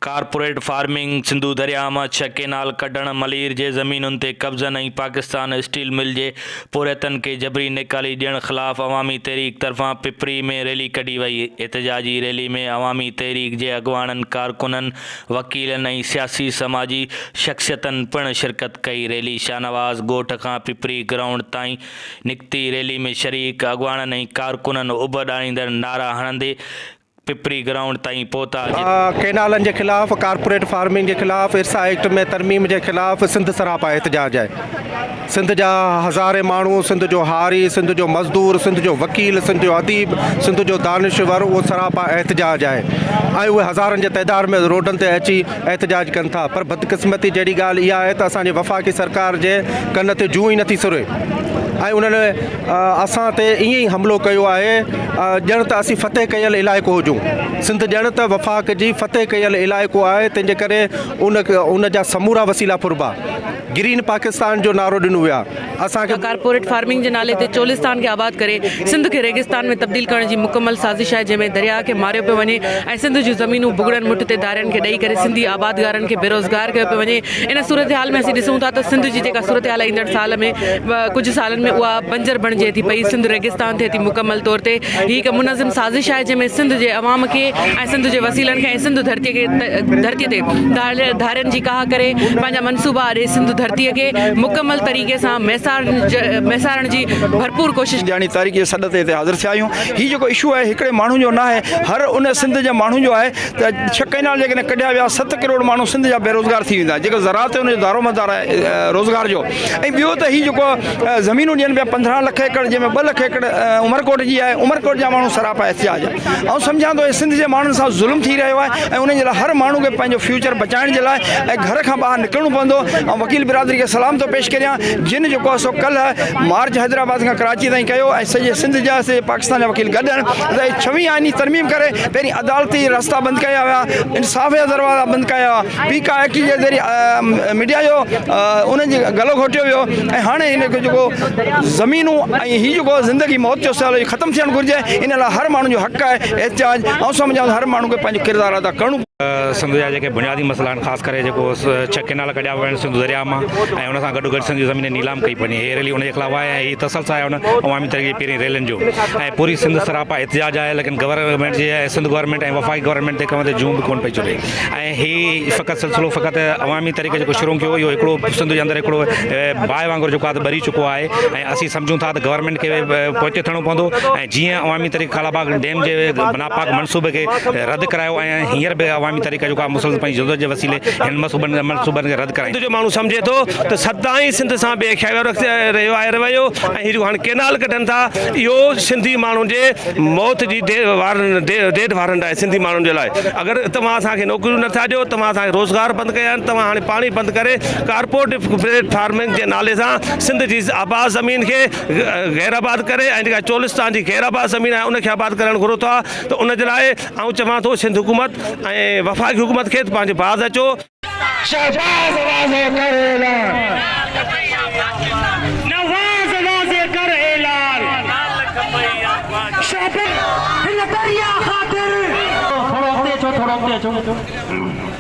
Corporate farming, Sindhu درياهه مان ڇهه ڪينال ڪڍڻ، ملير جي زمينن تي قبضن ۽ پاڪستان اسٽيل مل جي پورهيتن کي جبري نيڪالي ڏيڻ خلاف عوامي تحريڪ طرفان پپري ۾ ريلي ڪڍي وئي. احتجاجي ريلي ۾ عوامي تحريڪ جي اڳواڻن، ڪارڪنن، وڪيلن ۽ سياسي سماجي شخصيتن پڻ شرڪت ڪئي. ريلي شاهنواز ڳوٺ کان پپري گرائونڊ تائين نڪتي. ريلي ۾ شريڪ اڳواڻن ۽ ڪارڪنن اڀ ڏاريندڙ نعرا هڻندي پپري گرائونڊ تائين پهتا جتي. ڪئنالن جي خلاف، ڪارپوريٽ فارمنگ جي خلاف، ارسا ايڪٽ ۾ ترميم جي خلاف سنڌ سراپا احتجاج آهي. سنڌ جا هزارين ماڻهو، سنڌ جو هاري، سنڌ جو مزدور، سنڌ جو وڪيل، سنڌ جو اديب، سنڌ جو دانشور اهو سراپا احتجاج آهي ۽ اهي هزارن جي تعداد ۾ روڊن تي اچي احتجاج ڪن ٿا پر بدقسمتي جهڙي ڳالهه اها آهي ته اسان جي وفاقي سرڪار جي ڪن تي جون ئي نٿي سري ۽ انهن اسان تي ائين ئي حملو ڪيو آهي ڄڻ ته اسين فتح ڪيل علائقو هجون. سنڌ ڄڻ ته وفاق جي فتح ڪيل علائقو آهي تنهن جي ڪري ان ان جا سمورا وسيلا ڦربا. گرين پاڪستان جو نعرو ڏنو ويو آهي. اسان کي. ڪارپوريٽ فارمنگ جي نالي تي چولستان کي آباد ڪري سنڌ کي ريگستان ۾ تبديل ڪرڻ جي مڪمل سازش آهي جنهن ۾ درياهه کي ماريو پيو وڃي ۽ سنڌ جون زمينون بگڙن مٺ تي ڌارين کي ڏئي ڪري سنڌي آبادگارن کي بيروزگار ڪيو پيو وڃي ان صورتحال ۾ اسين ڏسون ٿا ته سنڌ جي جيڪا صورتحال آهي ايندڙ سال ۾ ڪجهه سالن ۾ اها بنجر بڻجي ٿي پئي سنڌ ريگستان ٿئي ٿي مڪمل طور تي هي هڪ منظم سازش آهي جنهن ۾ سنڌ جي عوام کي ۽ سنڌ جي وسيلن کي ۽ سنڌ ڌرتي کي ڌرتي تي ڌارين جي ڪاهه ڪري پنهنجا منصوبا اڏي سنڌ ڌرتي کي مڪمل طريقي سان ميسارڻ جي ڀرپور ڪوشش ڄاڻي تاريخ جي سڏ تي هتي حاضر ٿيا آهيون هي جيڪو اشو آهي هڪڙي ماڻهو جو ناهي هر ان سنڌ جي ماڻهو جو آهي ته ڇهه ڪئنال جيڪڏهن ڪڍيا ويا ست ڪروڙ ماڻهو سنڌ جا بيروزگار ٿي ويندا جيڪو زراعت تي ان جو دارومدار آهي روزگار جو ۽ ٻيو ته هي جيڪو زمينون ڏين پيا 15 لک ايڪڙ جنهن ۾ 2 لک ايڪڙ عمرڪوٽ جي آهي عمرڪوٽ جا ماڻهو سراپا احتجاج آئون سمجهان ٿو سنڌ جي ماڻهن سان ظلم ٿي رهيو آهي ۽ انهن جي لاء هر ماڻهو کي پنهنجو فيوچر بچائڻ جي لاء ۽ گهر کان ٻاهر نڪرڻو پوندو ۽ وڪيل برادري کي سلام ٿو پيش ڪريان جن جيڪو آهي سو ڪلهه مارچ حيدرآباد کان ڪراچي تائين ڪيو ۽ سڄي سنڌ جا سڄي پاڪستان جا وڪيل گڏ آهن ته ڇويهين آئيني ترميم ڪري پهرين عدالتي رستا بند ڪيا ويا، انصاف جا دروازا بند ڪيا ويا، پيڪا ايڪٽ جي ذريعي ميڊيا جو انهن جي گلو گهوٽيو ويو ۽ هاڻي هن کي جيڪو زمينون ۽ هي جيڪو زندگي موت جو سوال ختم ٿيڻ گهرجي ان لاء هر ماڻهو جو حق آهي احتجاج آئون سمجهان ٿو هر ماڻهو کي پنهنجو ڪردار ادا ڪرڻو سنڌ جا جيڪي بنيادي مسئلا آهن خاص ڪري جيڪو ڇهه ڪينال ڪڍيا ويا آهن سنڌو درياء مان ۽ ان سان گڏو گڏ سنڌ جي زمين نيلام ڪئي پئي وڃي هي ريلي ان جي خلاف آهي ۽ هي تسلسل آهي ان عوامي تحريڪ جي پهرين ريلين جو ۽ پوري سنڌ سراپا احتجاج آهي ليڪن گورنمينٽ جي سنڌ گورنمينٽ ۽ وفاقي گورنمينٽ تي ڪم تي جون به ڪونه پئي چري ۽ هي فقط سلسلو فقط عوامي تحريڪ جيڪو شروع ڪيو اهو هڪڙو سنڌ جي اندر هڪڙو باهه وانگر جيڪو آهي ٻري چڪو آهي ۽ اسين سمجهون ٿا ته گورنمينٽ کي پوئتي ٿيڻو پوندو ۽ جيئن عوامي تحريڪ ڪالاباغ ڊيم جي ناپاڪ منصوبي کي رد ڪرايو ۽ هينئر به عوامي تحريڪ جيڪو آهي مسلسل پنهنجي جدوجهد جي وسيلي هن منصوبن کي رد ڪرائيندي. سنڌ جو ماڻهو سمجهي ٿو ته سدائين سنڌ سان بي رهيو آهي رويو ۽ هي جيڪو هاڻي ڪينال ڪڍن ٿا اهو سنڌي ماڻهن جي موت جي ڊيڊ وارنٽ آهي سنڌي ماڻهن جي لاء اگر توهان اسان کي نوڪريون نٿا ڏيو توهان اسان کي روزگار بند ڪيا آهن توهان هاڻي پاڻي بند ڪري ڪارپوريٽ فارمنگ جي نالي سان سنڌ جي آباد زمين کي غير آباد ڪري ۽ جيڪا چولستان جي غير آباد زمين آهي ان کي آباد ڪرڻ گهرو ٿا ته ان جي لاء آئون چوان ٿو سنڌ حڪومت ۽ وفاقي حڪومت کي ته پنهنجي باز اچو. شهباز واضح ڪر اعلان. نواز واضح ڪر اعلان. شهباز. هن دريا خاطر. ٿورو اڳتي اچو ٿورو اڳتي اچو.